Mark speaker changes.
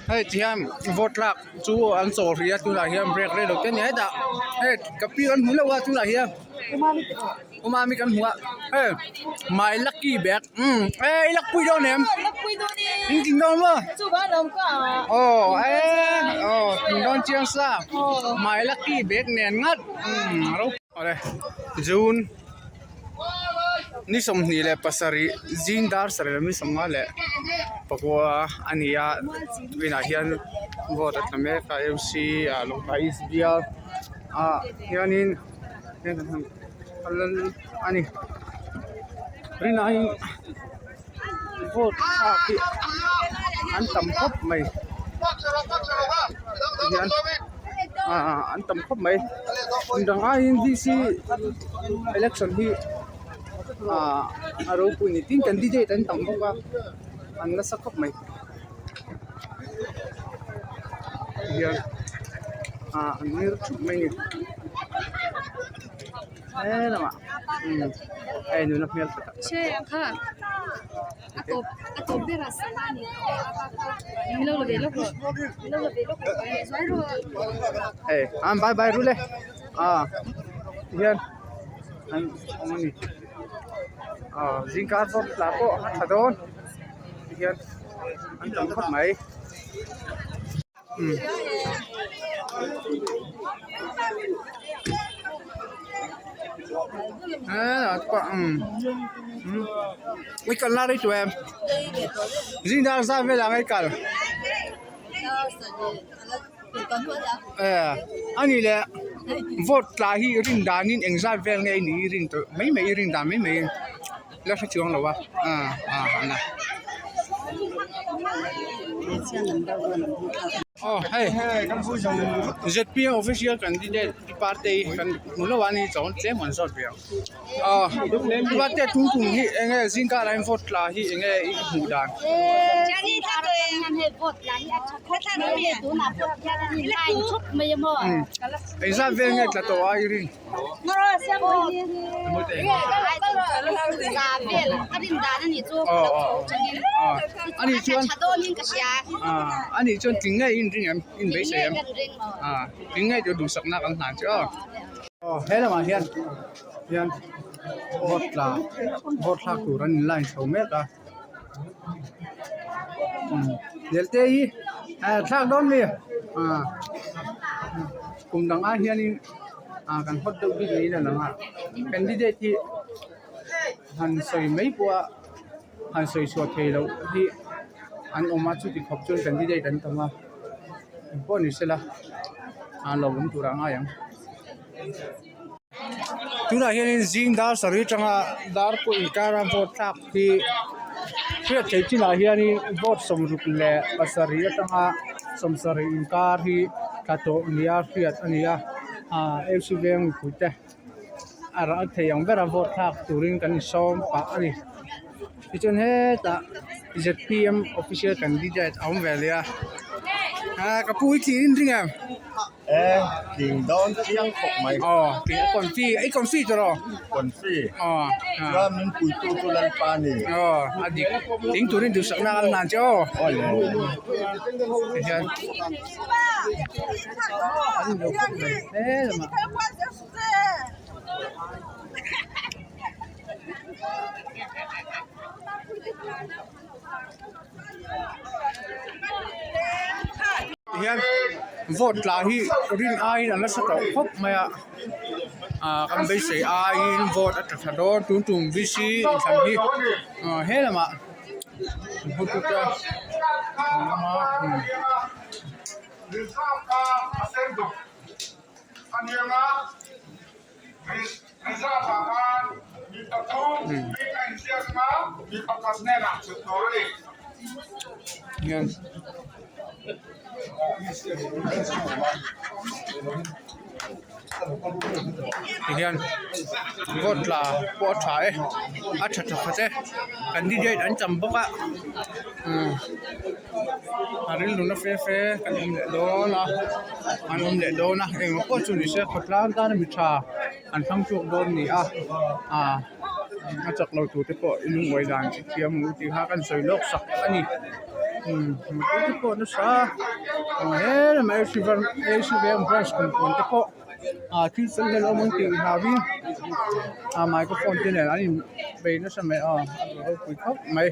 Speaker 1: Hei ti hian vote lak chu an chawl hrih a tunah hian break rei lo te ni hetah hei ka pi kan hmu hlauh a tunah hian umami kan hmu a hei my lucky bag umm eh i lakpui dawn em in tling dawn maw aw eh aw tling dawn chiang sa my lucky bag nen ngat umm ropui awle june. Ni 27 zing dar sarih leh mi 50 leh pakua a ni a tunah hian vote a tla mek a U C ah Lawngtlai East bial ah hianin a ni rinaiin vote thlak hi an tam khawp mai tihian ah an tam khawp mai midang aiin D C election hi ah a ropui ni tin candidate an tam bawk a an nasa khawp mai tihian ah an ngir thup mai a ni. He lamah umm hei nula hmel tha tak hei an bye bye rul e ah tihian an awm a ni ah zingkar pawh tla pawh a tha dawn tihian an tam khawp mai. I kal na rei tawh em zing dar zat velah ang i kal a nih leh vote tla hi rin danin engzat vel nge i nih i rin tawh mai mai i rin dan mai mai la hre chuang lo a ah aw hei zpm official candidate pi partei kan hmu lo a ni chuan tlem an zawt ve ang aw pi parte tum tum hi eng nge zing karah hian vote tla hi eng nge i hmuh dan. Engzat vel nge tla tawh a i rin. Ani chuan tling ngei in ring em in beisei em tling ngei tur duhsakna kan hlan che aw. Aw he lamah hian hian vote tla vote thlak tur an in line chho mek a Nelte hi thlak dawn mi kum dang ah hianin ah kan hot deuh bik niin a lang a candidate hi han sawi mai pawh a han sawi chhuah theih loh hi an awm a chuti khawp chuan candidate an tam a engpawh ni sela a lo awm turah a ngai ang. Tunah hianin zing dar sarih atanga dar pawh inkara vote thlak hi hriat theih chinah hianin vote 67 atanga 70 inkar hi tla tawh nia hriat a ni a ah A C veng mipui te a rah thei ang bera vote thlak turin kan insawm pah a ni tichuan hetah Z P M official candidate a awm ve leh a ah ka pu i tih in ring em?
Speaker 2: E tling dawn chiang khawp mai.
Speaker 1: Aw tling a confi i confi tawh rawh.
Speaker 2: Confi.
Speaker 1: Aw.
Speaker 2: Chuan min puitu chu Lalpa ni.
Speaker 1: Aw a dik tling turin duhsakna kan hlan che aw.
Speaker 2: Awle.
Speaker 1: Tihian an lo khawp mai he lamah. Tihian vote tla hi rin aiin a nasa tawh khawp mai a ah kan beisei aiin vote a tla tha dawn tun tum V C inthlan hi ah he lamah an hotu te an awm a umm. Hian tihian vote tla pawh a tha e a tha tha khat e candidate an tam bawk a umm a rilru na fe fe kan awm leh dawn a an awm leh dawn a engmaw pawh chu ni se khawtlang tana mi tha an thlang chhuak dawn a ni a ah a chak lo tur te pawh i lungawi dan chi thiam ang u tih kha kan sawi lawk sak a ni. Umm motor te pawh nasa a he lamah AC van AC veng branch kumpuan te pawh ah thil fel hlel a awm ang tih hlauhin ah microphone te nen an in bei nasa mai a a ropui khawp mai.